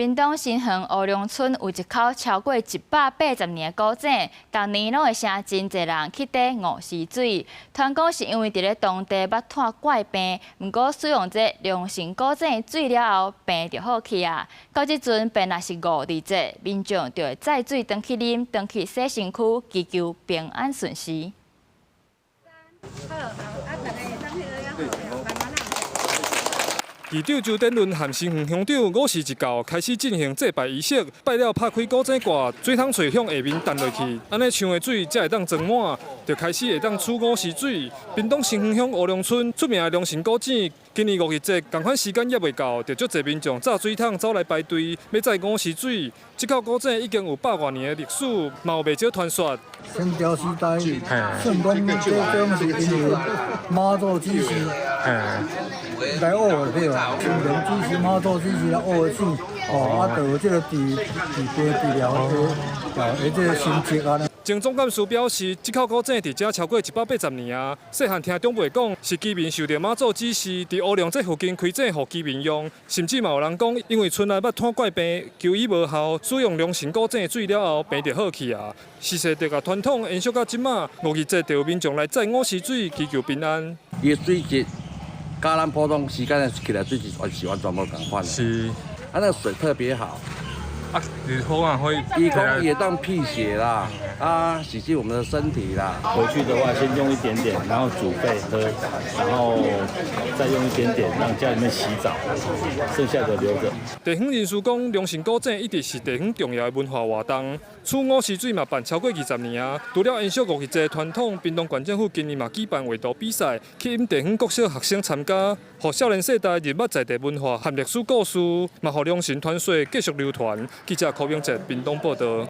屏東新園烏龍村有一口超過180年的古井，逐年攏會成真濟人去綴午時水。傳講是因為佇咧當地捌湠怪病，毋過使用這龍神古井的水了後，病就好去啊。到這陣病若是五日節，民眾就會載水轉去啉，轉去洗身軀，祈求平安順遂。好，啊，逐个會當彼個慢慢來。議長周典倫和新園鄉長午時一到，開始進行祭拜儀式，拜了拍開古井蓋，水桶喙向下面擲落去，按呢搶的水才會當裝滿，就開始會當取午時水。屏東新園鄉烏龍村出名的龍神古井，今年五月節仝款時間猶未到，就足濟民眾紮水桶走來排隊，欲載午時水。這口古井已經有百外年的歷史，嘛有袂少傳說。清朝時代，算講這種是因為媽祖指示來挖的對吧？清朝指示媽祖指示來挖的井，哦，啊，就有這個治病治療的這個神蹟啊。前總幹事表示，這口古井佇遮超過180年啊。細漢聽長輩講，是居民受著媽祖指示，佇烏龍這附近開井予居民用。甚至嘛有人講，因為村內捌湠怪病，求醫無效，使用龍神古井的水了後，病就好去啊。世世代代傳統延續到這馬，五月節就有民眾來載午時水，祈求平安。伊的水質，佮咱普通時間起來水質是完全無仝款的。啊，那個水特別好。啊，你好啊，可以。伊講伊會當辟邪啦，啊，洗淨我們的身體啦。回去的話，先用一點點，然後煮沸喝，然後再用一點點，讓家裡面洗澡，剩下的留着。地方人士講，龍神古井一直是地方重要的文化活動，取午時水嘛辦超過20年啊。除了延續五月節傳統，屏東縣政府今年嘛舉辦畫圖比賽，吸引地方國小學生參加，予少年世代認捌在地文化和歷史故事，嘛予龍神傳說繼續流傳。記者柯明哲屏東報導。